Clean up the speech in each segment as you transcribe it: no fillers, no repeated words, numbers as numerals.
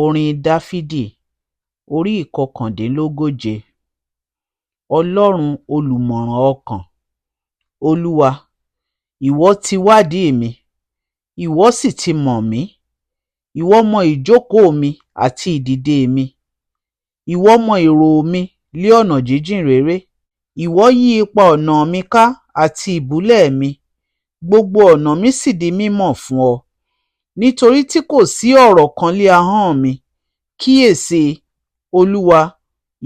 Orin Dáfídì orí ìkọkàndínlógóje. Ọlọ́run olùmọ̀ràn ọkàn. Olúwa, ìwọ ti wádìí mi, ìwọ sì ti mọ̀ mí. Ìwọ mọ ìjókòó mi àti ìdìde mi. Ìwọ mọ èrò mi lé ọ̀nà jíjìn réré. Ìwọ yí ipa ọ̀nà mi ká àti ìbúlẹ̀ mi. Gbogbo ọ̀nà mi sì di mímọ̀ fún ọ. Nítorí tí kò sí ọ̀rọ̀ kan lé ahọ́n mi. Kíyèsi, Olúwa,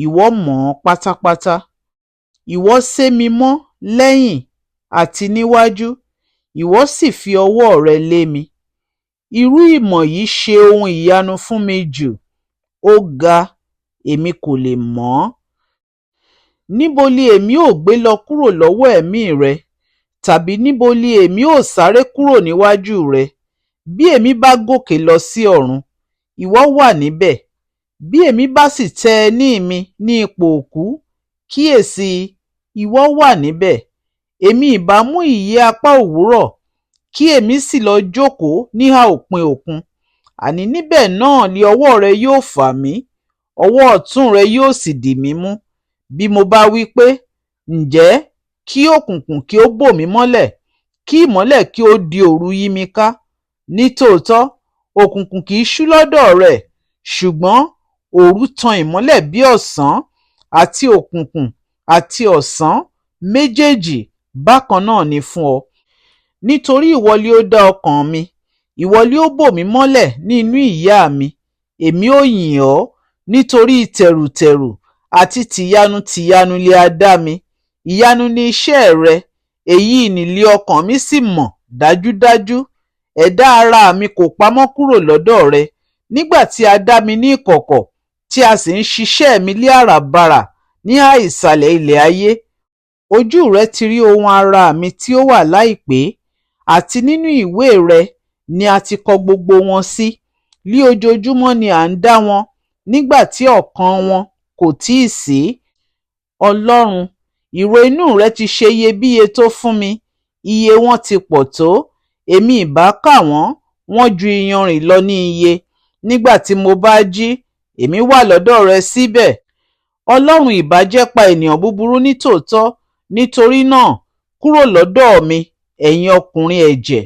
ìwọ mọ̀ ọ́n pátápátá. Ìwọ sé mi mọ́ lẹ́yìn àti níwájú, ìwọ sì fi ọwọ́ rẹ lé mi. Irú ìmọ̀ yìí ṣe ohun ìyanu fún mi jù, ó ga, èmi kò lè mọ̀ ọ́n. Níbo li èmi ó gbé lọ kúrò lọ́wọ́ ẹ̀mí rẹ? Tàbí níbo li èmi ó sáré kúrò níwájú rẹ? Bí èmi bá gòkè lọ sí ọ̀run, ìwọ wà níbẹ̀. Bí èmi bá sì tẹ́ ẹní mi ní ipò òkú, kíyèsi, ìwọ wà níbẹ̀. Èmi ìbá mú ìyẹ́ apá òwúrọ̀, kí èmi sì lọ jókòó níhà òpin òkun. Àní níbẹ̀ náà li ọwọ́ rẹ yóò fà mí, ọwọ́ ọ̀tún rẹ yóò sì dì mí mú. Bí mo bá wí pé, ǹjẹ́ kí òkùnkùn kí ó bò mí mọ́lẹ̀, kí ìmọ́lẹ̀ kí ó di òru yí mi ká. Nítòótọ́, òkùnkùn kì í ṣú lọ́dọ̀ rẹ, ṣùgbọ́n òru tan ìmọ́lẹ̀ bí ọ̀sán, àti òkùnkùn àti ọ̀sán méjèèjì bákan náà ni fún ọ. Nítorí ìwọ li ó dá ọkàn mi, ìwọ li ó bò mí mọ́lẹ̀ ní inú ìyá mi. Èmi ó yìn ọ́, nítorí tẹ̀rùtẹ̀rù àti tìyanu tìyanu li a dá mi. Ìyanu ni iṣẹ́ rẹ, èyí nì li ọkàn mi sì mọ̀ dájúdájú. Ẹ̀dá ara mi kò pamọ́ kúrò lọ́dọ̀ rẹ, nígbà tí a dá mi ní ìkọ̀kọ̀, tí a sì ń ṣiṣẹ́ mi lé àràbarà níhà ìsàlẹ̀ ilẹ̀ ayé. Ojú rẹ ti rí ohun ara mi tí ó wà láìpé, àti nínú ìwé rẹ ni a ti kọ gbogbo wọn sí. Lí ojoojúmọ́ ni à ń dá wọn, nígbà tí ọ̀kan wọn kò tíì sí. Ọlọ́run, ìrò inú rẹ ti ṣe iyebíye tó fún mi, iye wọn ti pọ̀ tó. Èmi ìbá kà wọ́n, wọ́n ju iyanrìn lọ ní iye. Nígbà tí mo bá jí, èmi wà lọ́dọ̀ rẹ síbẹ̀. Ọlọ́run ìbá jẹ́ pa ènìyàn búburú nítòótọ́, nítorí náà kúrò lọ́dọ̀ mi, ẹ̀yin ọkùnrin ẹ̀jẹ̀.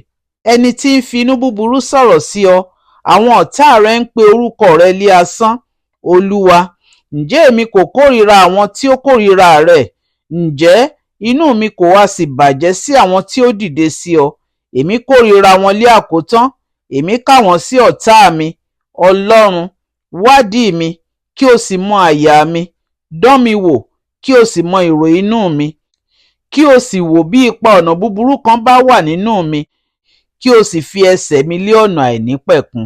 Ẹni tí ń fi inú búburú sọ̀rọ̀ sí ọ, àwọn ọ̀tá rẹ ń pe orúkọ rẹ lé asán. Olúwa, ǹjẹ́ èmi kò kórìíra àwọn tí ó kórìíra rẹ? Ǹjẹ́ inú mi kò wá sì bàjẹ́ sí àwọn tí ó dìde sí ọ? Èmi kórìíra wọn lé àkótán, èmi kà wọ́n sí ọ̀tá mi. Ọlọ́run, wádìí mi, kí o sì mọ àyà mi. Dán mi wò, kí o sì mọ èrò inú mi. Kí o sì wò bí ipa ọ̀nà búburú kan bá wà nínú mi, kí o sì fi ẹsẹ̀ mi lé ọ̀nà àìnípẹ̀kun.